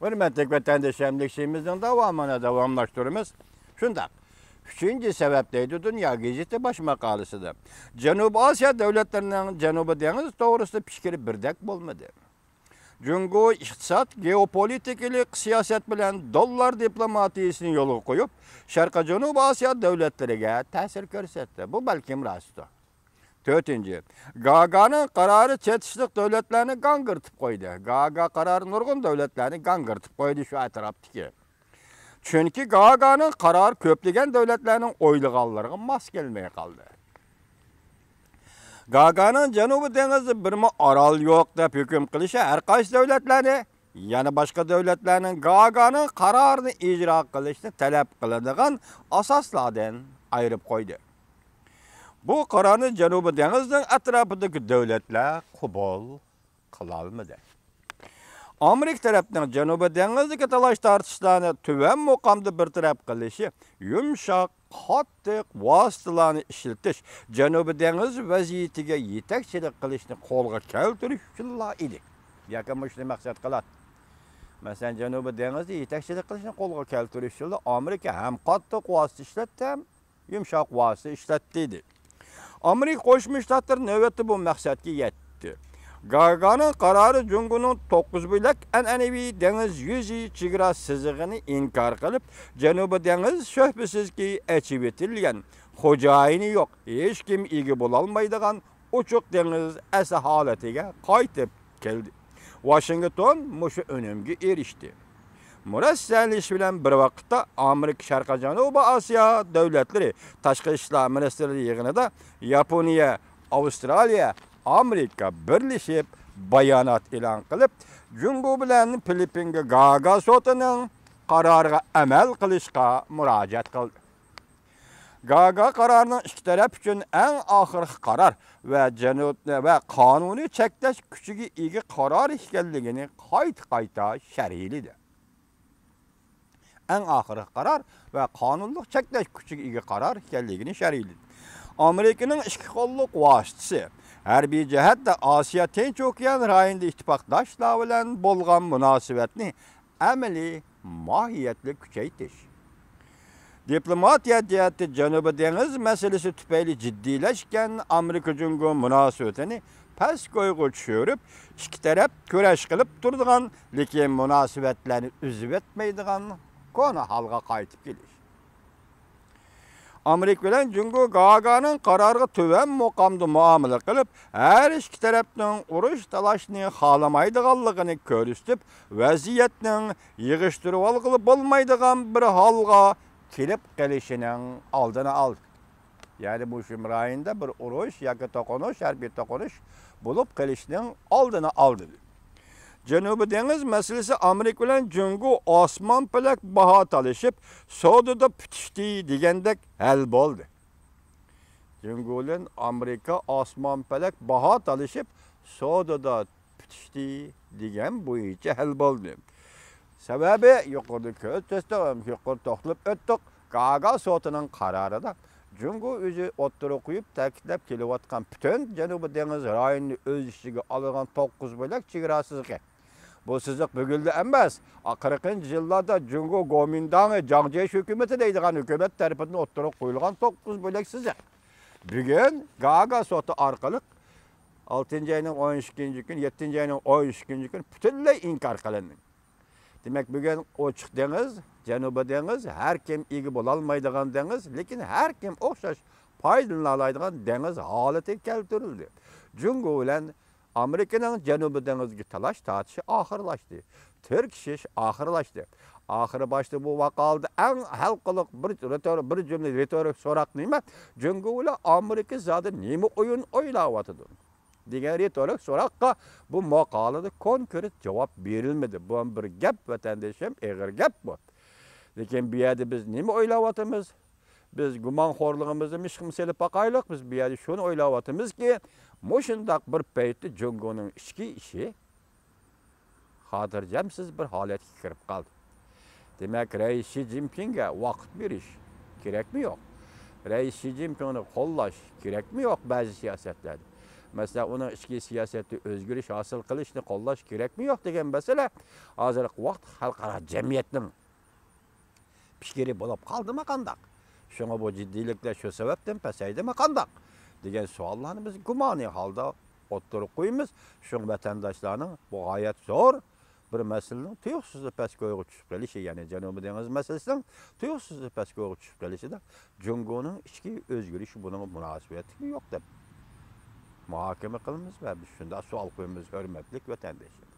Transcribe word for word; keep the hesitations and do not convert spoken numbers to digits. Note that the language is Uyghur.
ھۆرمەتلىك ۋەتەندىشىم، لېكسىيىمىزنىڭ داۋامىنى داۋاملاشتۇرىمىز. شۇنداق. ئۈچىنچى سەۋەب دەيدۇ دۇنيا گېزىتى باش ماقالىسىدا. جەنۇبىي ئاسىيا دۆلەتلىرىنىڭ جەنۇبىي دېڭىز توغرىسىدا پىكرى بىردەك بولمىدى. جۇڭگو ئىقتىساد، گېئوپولىتىكىلىق سىياسەت بىلەن دوللار دىپلوماتىيىسىنى يولغا قويۇپ، شەرقىي جەنۇبىي ئاسىيا دۆلەتلىرىگە تەسىر كۆرسەتتى. بۇ بەلكىم راستتۇر. تۆتىنچى، گاگانىڭ قارارى چېتىشلىق دۆلەتلەرنى گاڭگىرىتىپ قويدى. گاگا قارارى نۇرغۇن دۆلەتلەرنى گاڭگىرىتىپ قويدى شۇ ئەتراپتىكى. چۈنكى گاگانىڭ قارارى كۆپلىگەن دۆلەتلەرنىڭ ئويلىغانلىرىغا ماس كەلمەي قالدى. گاگانىڭ جەنۇبىي دېڭىزدا بىرمۇ ئارال يوق دەپ ھۆكۈم قىلىشى ھەر قايسى دۆلەتلەرنى، يەنە باشقا دۆلەتلەرنىڭ گاگانىڭ قارارىنى ئىجرا قىلىشنى تەلەپ قىلىدىغان ئاساسلاردىن ئايرىپ قويدى. بۇ قارارنى جەنۇبىي دېڭىزنىڭ ئەتراپىدىكى دۆلەتلەر قوبۇل قىلالمىدى. ئامېرىكا تەرەپنىڭ جەنۇبىي دېڭىزدىكى تالاش-تارتىشلارنى تۆۋەن مۇقامدا بىر تەرەپ قىلىشى، يۇمشاق، قاتتىق ۋاسىتىلارنى ئىشلىتىش، جەنۇبىي دېڭىز ۋەزىيىتىگە يېتەكچىلىك قىلىشنى قولغا كەلتۈرۈش ئۈچۈنلا ئىدى. ياكى مۇشۇنى مەقسەت قىلاتتى. مەسىلەن، جەنۇبىي دېڭىزدا يېتەكچىلىك قىلىشنى قولغا كەلتۈرۈش ئۈچۈنلا ئامېرىكا ھەم قاتتىق ۋاسىتە ئىشلەتتى، ھەم يۇمشاق ۋاسىتە ئىشلەتتى، دېدى. ئامېرىكا قوشما شتاتلىرى نۆۋەتتە بۇ مەقسەتكە يەتتى. گاگانىڭ قارارى جۇڭگونىڭ توققۇز بۆلەك ئەنئەنىۋى دېڭىز يۈزى چېگرا سىزىقىنى ئىنكار قىلىپ، جەنۇبىي دېڭىز شۈبھىسىزكى ئېچىۋېتىلگەن، خوجايىنى يوق، ھېچكىم ئىگە بولالمايدىغان ئوچۇق دېڭىز ئەسلى ھالىتىگە قايتىپ كەلدى. ۋاشىنگتون مۇشۇ ئۈنۈمگە ئېرىشتى. مۇرەسسەلىشىش بىلەن بىر ۋاقىتتا، ئامېرىكا شەرقىي جەنۇبىي ئاسىيا دۆلەتلىرى تاشقى ئىشلار مىنىستىرلىرى يىغىنىدا ياپونىيە، ئاۋسترالىيە، ئامېرىكا بىرلىشىپ بايانات ئېلان قىلىپ، جۇڭگو بىلەن فىلىپپىنگە گاگا سوتىنىڭ قارارىغا ئەمەل قىلىشقا مۇراجىئەت قىلدى. گاگا قارارىنىڭ ئىككى تەرەپ ئۈچۈن ئەڭ ئاخىرقى قارار ۋە جەنۇب، ۋە قانۇنىي چەكلەش كۈچىگە ئىگە قارار ئىكەنلىكىنى قايتا-قايتا شەرھلىدى. ئەڭ ئاخىرقى قارار ۋە قانۇنلۇق چەكلەش كۈچىگە ئىگە قارار ئىكەنلىكىنى شەرھلىدى. ئامېرىكىنىڭ ئىككى قوللۇق ۋاسىتىسى، ھەربىي جەھەتتە ئاسىيا تىنچ ئوكيان رايونىدا ئىتتىپاقداشلار بىلەن بولغان مۇناسىۋەتنى ئەمەلىي ماھىيەتلىك كۈچەيتىش. دىپلوماتىيە جەھەتتە جەنۇبىي دېڭىز مەسىلىسى تۈپەيلى جىددىيلەشكەن ئامېرىكا جۇڭگو مۇناسىۋىتىنى پەس كويغا چۈشۈرۈپ، ئىككى تەرەپ كۈرەش قىلىپ تۇرىدىغان، لېكىن مۇناسىۋەتلەرنى ئۈزۈۋەتمەيدىغان كونا ھالغا قايتىپ كېلىش. ئامېرىكا بىلەن جۇڭگو گاگانىڭ قارارىغا تۆۋەن مۇقامدا مۇئامىلە قىلىپ، ھەر ئىككى تەرەپنىڭ ئۇرۇش تالاشنى خالىمايدىغانلىقىنى كۆرسىتىپ، ۋەزىيەتنىڭ يىغىشتۇرۇۋالغىلى بولمايدىغان بىر ھالغا كېلىپ قېلىشىنىڭ ئالدىنى ئالدى. يەنى مۇشۇ رايوندا بىر ئۇرۇش ياكى توقۇنۇش، ھەربىي توقۇنۇش بولۇپ قېلىشنىڭ ئالدىنى ئالدى. جەنۇبىي دېڭىز مەسىلىسى ئامېرىكا بىلەن جۇڭگو ئاسمان پەلەك باھا تالىشىپ، سودىدا پۈتۈشتى دېگەندەك ھەل بولدى. جۇڭگو بىلەن ئامېرىكا ئاسمان پەلەك باھا تالىشىپ، سودىدا پۈتۈشتى دېگەن بويىچە ھەل بولدى. سەۋەبى، يۇقىرىدا كۆز تۆستۇق، يۇقىرىدا توختىلىپ ئۆتتۇق، گاگا سوتىنىڭ قارارىدا جۇڭگو ئۆزى ئوتتۇرىغا قويۇپ تەكىتلەپ كېلىۋاتقان پۈتۈن جەنۇبىي دېڭىز رايونىنى ئۆز ئىچىگە ئالىدىغان توققۇز بۆلەك چېگرا سىزىقى. بۇ سىزىق بۈگۈنلا ئەمەس، قىرىقىنچى يىللاردا جۇڭگو گومىنداڭى جاڭ جيېشى ھۆكۈمىتى دەيدىغان ھۆكۈمەت تەرىپىدىن ئوتتۇرىغا قويۇلغان توققۇز بۆلەك سىزىق. بۈگۈن گاگا سوتى ئارقىلىق ئالتىنچى ئاينىڭ ئون ئىككىنچى كۈنى، يەتتىنچى ئاينىڭ ئون ئىككىنچى كۈنى پۈتۈنلەي ئىنكار قىلىندى. دېمەك، بۈگۈن ئوچۇق دېڭىز، جەنۇبىي دېڭىز، ھەر كىم ئىگە بولالمايدىغان دېڭىز، لېكىن ھەر كىم ئوخشاش پايدىلىنالايدىغان دېڭىز ھالىتىگە كەلتۈرۈلدى. جۇڭگو بىلەن ئامېرىكىنىڭ جەنۇبىي دېڭىزدىكى تالاش تارتىشى ئاخىرلاشتى. تىركىشىش ئاخىرلاشتى. ئاخىرى باشتا بۇ ماقالىدا ئەڭ ھالقىلىق بىر رېتور-، بىر جۈملە رېتورىك سوراق نېمە؟ جۇڭگو بىلەن ئامېرىكا زادى نېمە ئويۇن ئويناۋاتىدۇ؟ دېگەن رېتورىك سوراققا بۇ ماقالىدە كونكرېت جاۋاب بېرىلمىدى. بۇ بىر گەپ، ۋەتەندىشىم، ئېغىر گەپ بۇ. لېكىن بۇ يەردە بىز نېمە ئويلاۋاتىمىز؟ بىز گۇمانخورلۇقىمىزنى مىشقىمىز سېلىپ باقايلۇق. بىز بۇ يەردە شۇنى ئويلاۋاتىمىزكى، مۇشۇنداق بىر پەيتتە جۇڭگونىڭ ئىچكى ئىشى خاتىرجەمسىز بىر ھالەتكە كىرىپ قالدى. دېمەك، رەئىس شى جىنپىڭگە ۋاقىت بېرىش كېرەكمۇ يوق؟ رەئىس شى جىنپىڭنى قوللاش كېرەكمۇ يوق بەزى سىياسەتلەردە؟ مەسىلەن، ئۇنىڭ ئىچكى سىياسەتتە ئۆزگىرىش ھاسىل قىلىشنى قوللاش كېرەكمۇ يوق دېگەن مەسىلە ھازىرقى ۋاقىت خەلقئارا جەمئىيەتنىڭ پىكرى بولۇپ قالدىمۇ قانداق؟ شۇڭا بۇ جىددىيلىكلەر شۇ سەۋەبتىن پەسەيدىمۇ قانداق؟ دېگەن سوئاللارنى بىز گۇمانىي ھالدا ئوتتۇرىغا قويىمىز. شۇڭا ۋەتەنداشلارنىڭ بۇ غايەت زور بىر مەسىلىنىڭ تۇيۇقسىزلا پەس كويغا چۈشۈپ قېلىشى، يەنى جەنۇبىي دېڭىز مەسىلىسىنىڭ تۇيۇقسىزلا پەس كويغا چۈشۈپ قېلىشىدا جۇڭگونىڭ ئىچكى ئۆزگىرىشى بۇنىڭغا مۇناسىۋەتلىكمۇ يوق دەپ مۇھاكىمە قىلىمىز ۋە بىز شۇنداق سوئال قويىمىز، ھۆرمەتلىك ۋەتەنداشلار.